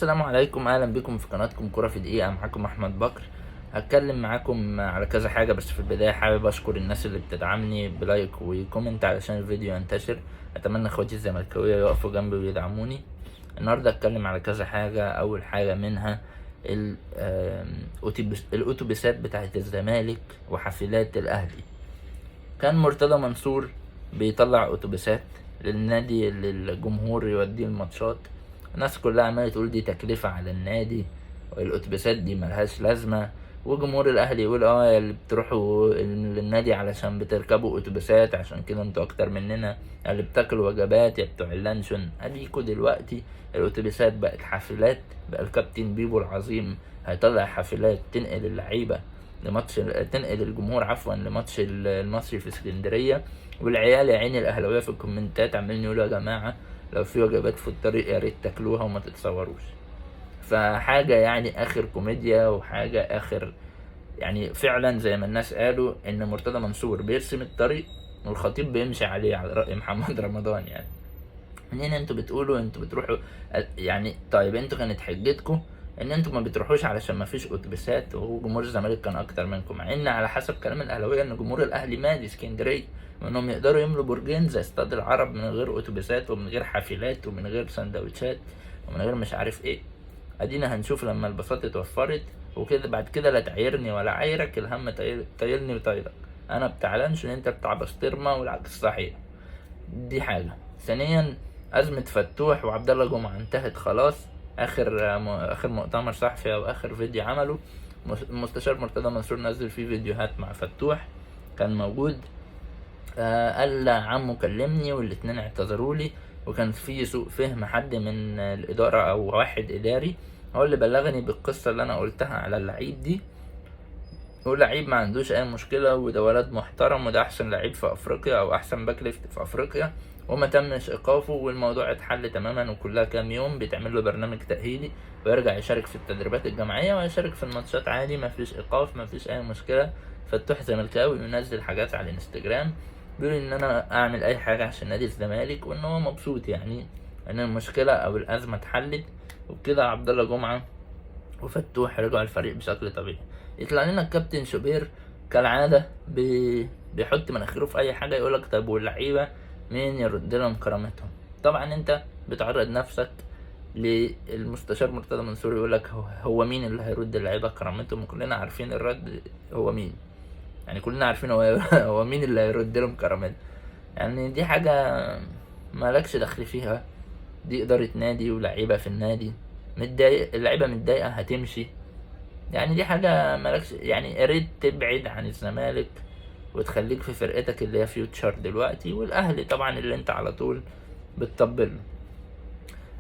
السلام عليكم، اهلا بكم في قناتكم كرة في دقيقة. معاكم احمد بكر. هتكلم معاكم على كذا حاجة، بس في البداية حابب اشكر الناس اللي بتدعمني ب like و comment علشان الفيديو ينتشر. اتمنى اخواتي الزملكاوية يقفوا جنبي ويدعموني. النهاردة هتكلم على كذا حاجة. اول حاجة منها الاتوبيسات بتاعت الزمالك وحافلات الاهلي. كان مرتضى منصور بيطلع اتوبيسات للنادي للجمهور يوديه الماتشات. الناس كلها عماله تقول دي تكلفة على النادي والاتوبيسات دي ملهاش لازمه، وجمهور الاهلي يقول اللي بتروحوا للنادي علشان بتركبوا اتوبيسات عشان كده انتوا اكتر مننا، اللي بتاكلوا وجبات يا بتوع اللانشون. اديكوا دلوقتي الاتوبيسات بقت حافلات، بقى الكابتن بيبو العظيم هيطلع حافلات تنقل اللعيبة لماتش، تنقل الجمهور عفوا لماتش المصري في اسكندرية. والعيال يا عيني الاهلاوية في الكومنتات عمالين يقولوا يا جماعة لو في وجبات في الطريق يا ريت تاكلوها وما تتصوروش. فحاجه يعني اخر كوميديا وحاجه اخر، يعني فعلا زي ما الناس قالوا ان مرتضى منصور بيرسم الطريق والخطيب بيمشي عليه، على راي محمد رمضان. يعني منين انتوا بتقولوا انتوا بتروحوا يعني؟ طيب انتوا كانت حجتكم ان انتوا ما بتروحوش علشان ما فيش اتوبيسات وجمهور الزمالك كان اكتر منكم، مع ان على حسب كلام الاهلاوية ان جمهور الاهلي مالي اسكندرية وانهم يقدروا يملوا برجين زي استاد العرب من غير اتوبيسات ومن غير حافلات ومن غير سندوتشات ومن غير مش عارف ايه. ادينا هنشوف لما الباصات اتوفرت وكده. بعد كده لا تعايرني ولا عايرك، الهم طايلني وطايلك، انا بتاع لانشون انت بتاع بسطرمه والعكس صحيح. دي حاجة. ثانيا ازمة فتوح وعبد الله جمعه انتهت خلاص. اخر مؤتمر صحفي او اخر فيديو عمله المستشار مرتضى منصور نزل فيه فيديوهات مع فتوح كان موجود. قال عمه كلمني والاتنين اعتذروا لي، وكان في سوء فهم، حد من الادارة او واحد اداري هو اللي بلغني بالقصة اللي انا قلتها على اللعيب دي. هو لعيب ما عندوش اي مشكلة، وده ولد محترم، وده احسن لعيب في افريقيا او احسن back left في افريقيا، وما تمش ايقافه والموضوع اتحل تماما، وكلها كام يوم بيتعمل له برنامج تاهيلي ويرجع يشارك في التدريبات الجماعية ويشارك في الماتشات عادي، ما فيش ايقاف ما فيش اي مشكلة. فتوح زملكاوي بينزل حاجات على الانستجرام بيقول ان انا اعمل اي حاجة عشان نادي الزمالك، وان هو مبسوط يعني ان المشكلة او الازمة اتحلت وبكده. عبد الله جمعه وفتوح رجعوا الفريق بشكل طبيعي. يطلع لنا الكابتن شوبير كالعادة بيحط مناخيره في اي حاجة، يقولك طب واللعيبة مين يرد لهم كرامتهم؟ طبعا انت بتعرض نفسك للمستشار مرتضى منصور يقولك هو مين اللي هيرد اللعيبة كرامتهم؟ وكلنا عارفين الرد هو مين، يعني كلنا عارفين هو مين اللي هيرد لهم كرامتهم. يعني دي حاجة مالكش دخل فيها، دي إدارة نادي ولعيبة في النادي متضايق، اللعيبة متضايقة هتمشي، يعني دي حاجة مالكش، يعني يا ريت تبعد عن الزمالك وتخليك في فرقتك اللي هي فيوتشر دلوقتي، والأهلي طبعا اللي انت على طول بتطبله.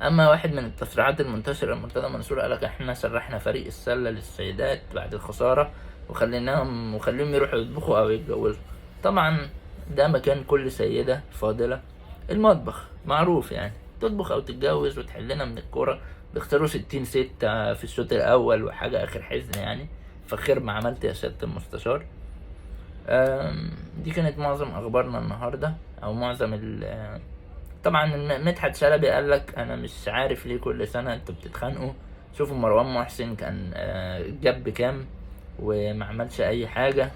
أما واحد من التصريحات المنتشرة مرتضى منصور قالك احنا سرحنا فريق السلة للسيدات بعد الخسارة وخليهم يروحوا يطبخوا أو يتجوزوا. طبعا ده مكان كل سيدة فاضلة، المطبخ معروف، يعني تطبخ أو تتجوز وتحلنا من الكورة. بيخسروا 60-6 في الشوط الأول وحاجة آخر حزن يعني، فخير ما عملت يا سيادة المستشار. دي كانت معظم أخبارنا النهاردة، أو معظم طبعا مدحت شلبي قال لك أنا مش عارف ليه كل سنة أنتوا بتتخانقوا. شوفوا مروان محسن كان جاب بكام وما عملش أي حاجة.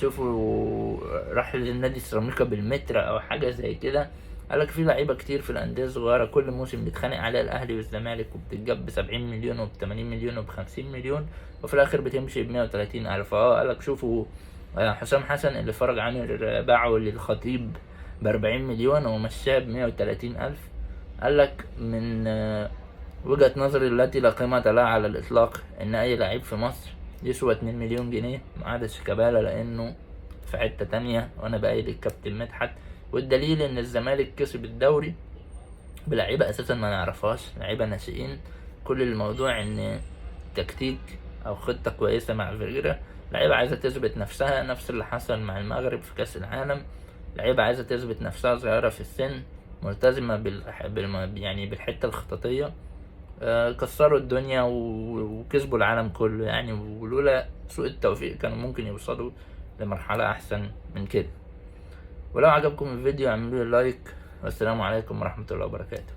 شوفوا راح للنادي السيراميكا بالمتر أو حاجة زي كده. قالك في لعيبة كتير في الأندية الصغيرة كل موسم بيتخانق عليها الأهلي والزمالك وبتتجاب ب70 مليون وب80 مليون وب50 مليون، وفي الآخر بتمشي ب130 ألف. قالك شوفوا حسام حسن اللي فرج عامر باعه للخطيب ب40 مليون ومشاه ب130 ألف. قالك من وجهة نظري التي لا قيمة لها على الإطلاق إن أي لعيب في مصر يسوى 2 مليون جنيه ما عدا شيكابالا لأنه في حتة تانية، وأنا بأيد الكابتن مدحت. والدليل إن الزمالك كسب الدوري بلعيبة أساسا ما نعرفهاش، لعيبة ناشئين. كل الموضوع إن تكتيك أو خطة كويسة مع فيريرا، لعيبة عايزة تثبت نفسها، نفس اللي حصل مع المغرب في كأس العالم. لعيبة عايزة تثبت نفسها، صغيرة في السن، ملتزمة بالحتة الخططية. كسروا الدنيا وكسبوا العالم كله يعني، ولولا سوء التوفيق كانوا ممكن يوصلوا لمرحلة أحسن من كده. ولو عجبكم الفيديو اعملوا لي لايك، والسلام عليكم ورحمة الله وبركاته.